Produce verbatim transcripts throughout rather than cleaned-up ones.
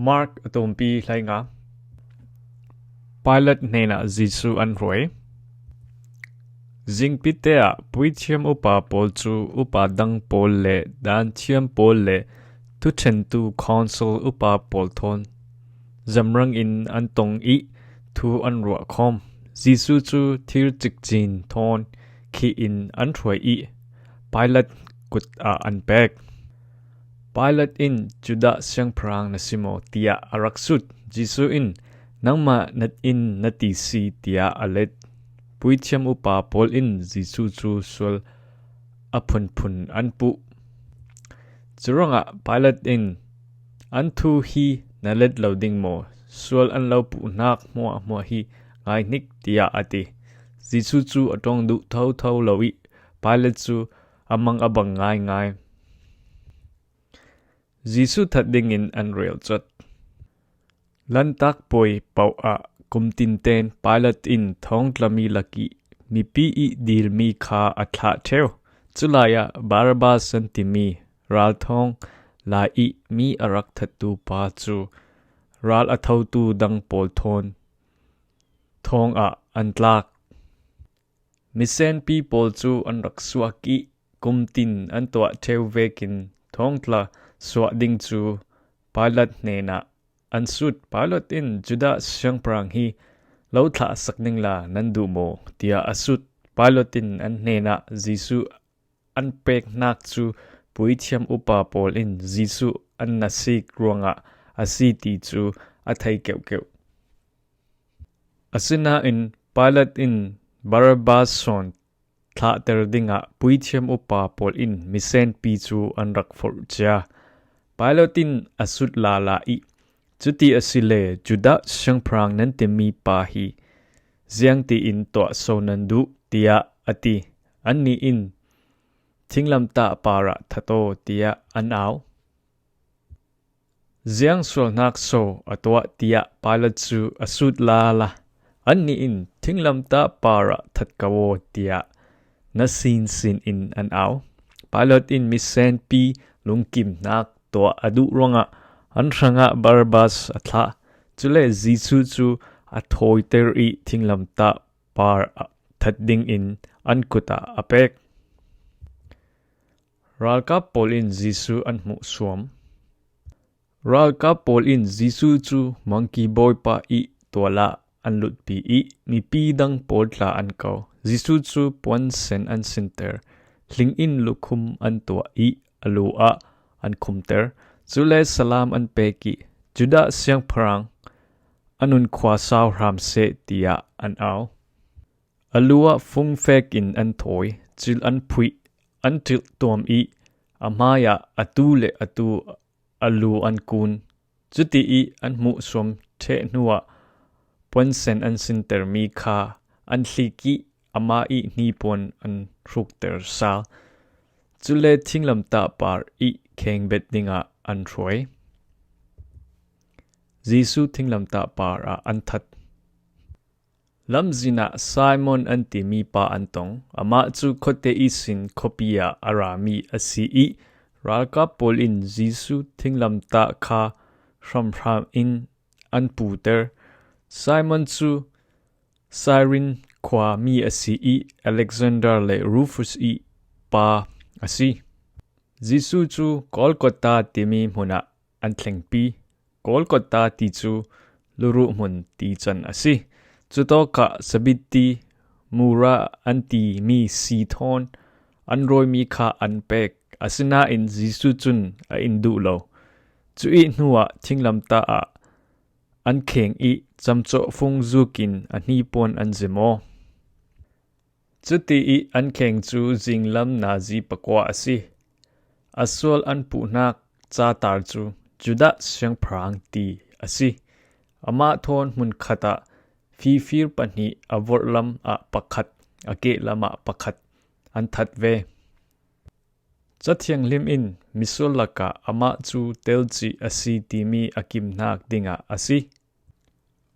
Mark a tumpi hleinga. Pilat hnenah Jesu an hruai. Zingpite ah puithiam upa pawl cu upa dang pawl le daanthiam pawl le thuṭhentu council upa pawl thawn zamrang in an tong ih thu an ruah khawm. Jesu cu thir cikcin thawn khih in an hruai ih Pilat kut ah an pek. Pilat in, "Judah siangpahrang na si maw?" tiah a rak sut. Jesu in, "Nangmah na in na ti si," tiah a let. Puithiam upa pawl in Jesu cu sual a phunphun an puh. Curuangah Pilat in, "An thu hi na let lo ding maw? Sual an lo puhnak hmuahhmuah hi ngaihnik," tiah a ti. Jesu cu a ṭong duh thotho lo ih Pilat cu a mang a bang ngaingai. Jesu that dingin an rel cuat. Lantak puai paoh ah kumtin ten Pilat in thawngtlami lakih mipi ih dilmi kha a thlah ṭheu. Culai ah Barabbas an timi ralthawng lai ih mi a rak thattu pa cu ral a thotu dang pawl thawn thawng ah an tlak. Misenpi pawl cu an rak suak ih kumtin an tuah ṭheu vekin thawngtla suah ding cu Pilat hnenah an sut. Pilat in, "Judah siangpahrang hi lo thlahsak ningla nan duh maw?" tiah a sut. Pilat in an hnenah Jesu an peknak cu puithiam upa pawl in Jesu an nasik ruangah a si ti cu a thei keuhkeuh. Asinain Pilat in Barabbas sawn thlahter dingah puithiam upa pawl in misenpi cu an rak forh cia. Pilat in a sut lala ih, "Cuti asile Judah siangpahrang nan timi pa hi ziangtiin tuah so nan duh?" tiah a ti. Annih in, "Thinglamtah parah that aw," tiah an au. "Ziang sualnak so a tuah?" tiah Pilat cu a sut lala. Annih in, "Thinglamtah parah that ko aw," tiah na sinsin in an au. Pilat in misenpi lungkimnak tuah a duh ruangah an hrangah Barabbas a thlah. Cule Jesu cu a thawiter ih thinglamtah par ah that dingin an kut ah a pek. Ralkap pawl in Jesu an hmuh suam. Ralkap pawl in Jesu cu mangki bawipa ih tual ah an lutpi ih mipi dang pawl tla an ko. Jesu cu puan sen an sinter, hling in lukhum an tuah ih a lu ah an khumter. Cule salam an pek ih, "Judah siangpahrang, a nun khua sau hram seh," tiah an au. A lu ah fung fek in an thawi, cil an phuih, an ṭilh tuam ih a hmaiah atu le atu a lu an kun. Cuti ih an hmuh suam ṭheh hnuah puan sen an sintermi kha an hlik ih amah ih hnipuan an hrukter sal. Cule thinglamtah par ih khengbet dingah an hruai. Jesu thinglamtah par ah an that. Lamzin ah Simon an timi pa an tong. Amah cu khuate ihsin khuapi ah a rami a si ih ralkap pawl in Jesu thinglamtah kha hramhram in an puter. Simon cu Cyrene khua mi a si ih Alexander le Rufus ih pa a si. Jesu cu Golgotha timi hmun ah an thlengpi. Golgotha ti cu luruh hmun ti can a si. Cutawkah sabitti, mura an timi si thawn an rawimi kha an pek. Asinain Jesu cun a in duh lo. Cu ih hnuah thinglamtah ah an kheng ih camcawhfung zukin a hnipuan an zim aw. Cuti ih an kheng cu zinglam nazi pakua a si. A sual an puhnak catar cu Judah siangpahrang ti a si. Amah thawn hmunkhat ah fifir pahnih a vorhlam ah pakhat, a kehlam ah pakhat an that ve. Cathianghlim in misual lakah amah cu telcih a si timi a kimhnak dingah a si.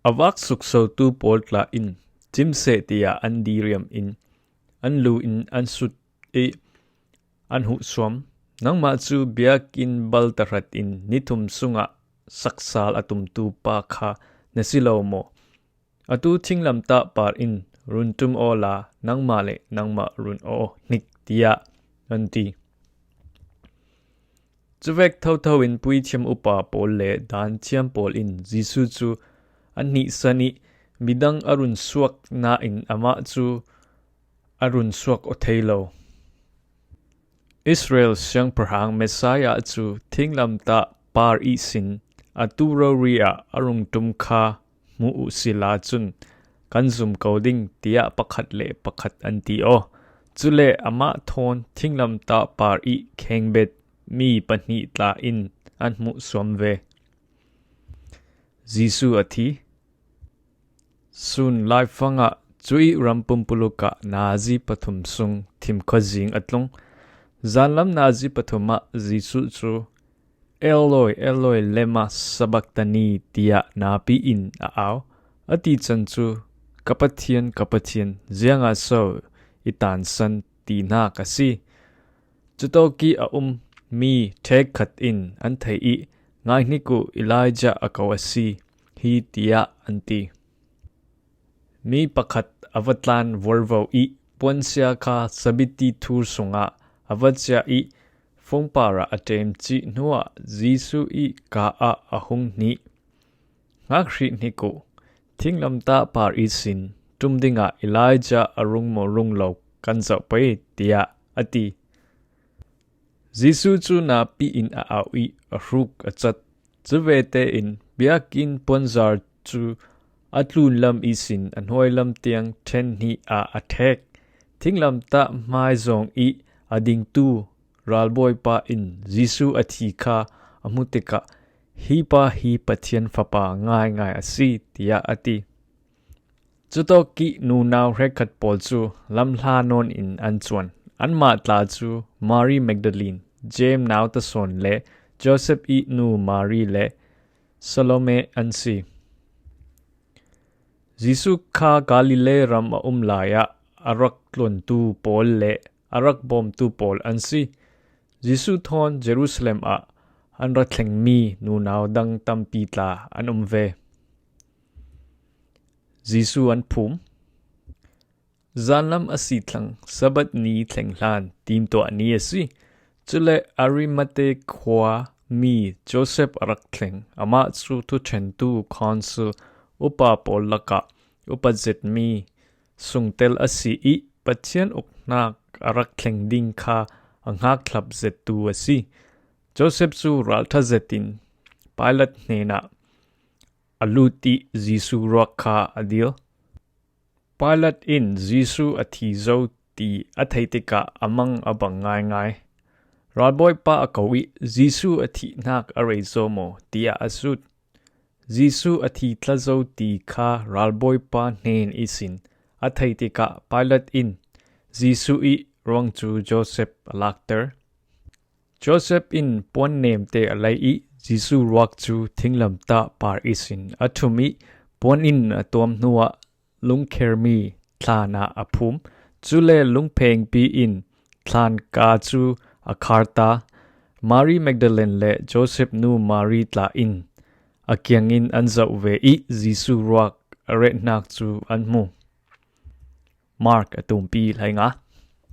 A vak suksotu pawl tla in cimseh tiah an diriam in an lu in an sut ih an huhsuam. Nangmah cu biakinn bal tahratin ni thum sungah saksal a tumtu pa kha na si lo maw? Atu thinglamtah par in run ṭum awla nangmah le nangmah run aw hnik, tiah an ti. Cuvek thotho in puithiam upa pawl le daanthiam pawl in Jesu cu an hnihsan ih midang a run suak nain amah cu a run suak aw thei lo. Israel siangpahrang Messiah cu thinglamtah par ihsin atu rori ah a rung ṭum kha hmuh uhsila cun kan zum ko ding, tiah pakhat le pakhat an ti aw. Cule amah thawn thinglamtah par ih khengbet mi pahnih tla in an hmuhsuam ve. Jesu a thi. Sun laifangah cuih ram pumpuluk ah nazi pathum sung thimkhua zing a tlung. Zanlam nazi pathum ah Jesuh cu, "Eloi, Eloi, lema sabachthani?" tiah napi in a au. A tican cu, "Ka Pathian, ka Pathian, ziangah so i tansan?" tinak a si. Cutawkih a um mi ṭhekkhat in an theih ih, "Ngaihnik uh, Elijah a ko a si hi," tiah an ti. Mi pakhat a va tlan vorvo ih puansia kha sabiti thur sungah a va ciah ih fungpar ah a ṭemcih hnuah Jesuh ih ka ah a hung hnih. "Ngakhrih hnik uh, thinglamtah par ihsin ṭum dingah Elijah a rung maw rung lo kan zoh pei," tiah a ti. Jesuh cu napi in a au ih a hruk a cat. Cuvete in biakinn puanzar cu a tlunlam ihsin a hnuailam tiang ṭhen hnih ah a ṭhek. Thinglamtah hmaizawng ih a dingtu ralbawipa in Jesuh a thi kha a hmuh tikah, "Hi pa hi Pathian Fapa ngaingai a si," tiah a ti. Cutawkih nunau hrekkhat pawl cu lamhla nawn in an cuan. Anmah tla cu Mari Magdalene, James nauta sawn le Joseph ih nu Mari le Salome an si. Jesuh kha Galilee ram a um lai ah a rak tluantu pawl le a rak bawmtu pawl an si. Jesuh thawn Jerusalem ah an ra thlengmi nunau dang tampi tla an um ve. Jesuh an phum. Zanlam a si thlang Sabbath ni thleng hlan timtuah ni a si. Cule Arimathea khua mi Joseph a rak thleng. Amah cu thuṭhentu council upa pawl lakah upat zetmi sungtel a si ih Pathian uknak a rak thleng ding kha a hngak thlap zettu a si. Joseph cu ralṭha zetin Pilat hnenah a lut ih Jesuh ruak kha a dil. Pilat in Jesuh a thi zo ti a theih tikah a mang a bang ngaingai. Ralbawipa a ko ih, "Jesuh a thihnak a rei zo maw?" tiah a sut. Jesuh a thi tla zo ti kha ralbawipa hnen ihsin a theih tikah Pilat in Jesuh ih ruang cu Joseph a lakter. Joseph in puan nemte a lei ih Jesuh ruak cu thinglamtah par ihsin a ṭhum ih puan in a tuam hnuah lungkhermi thlan ah a phum. Cule lungphengpi in thlan ka cu a kharta. Mari Magdalene le Joseph nu Mari tla in a kiangin an zoh ve ih Jesuh ruak a retnak cu an hmu. Mark a tumpi hleinga.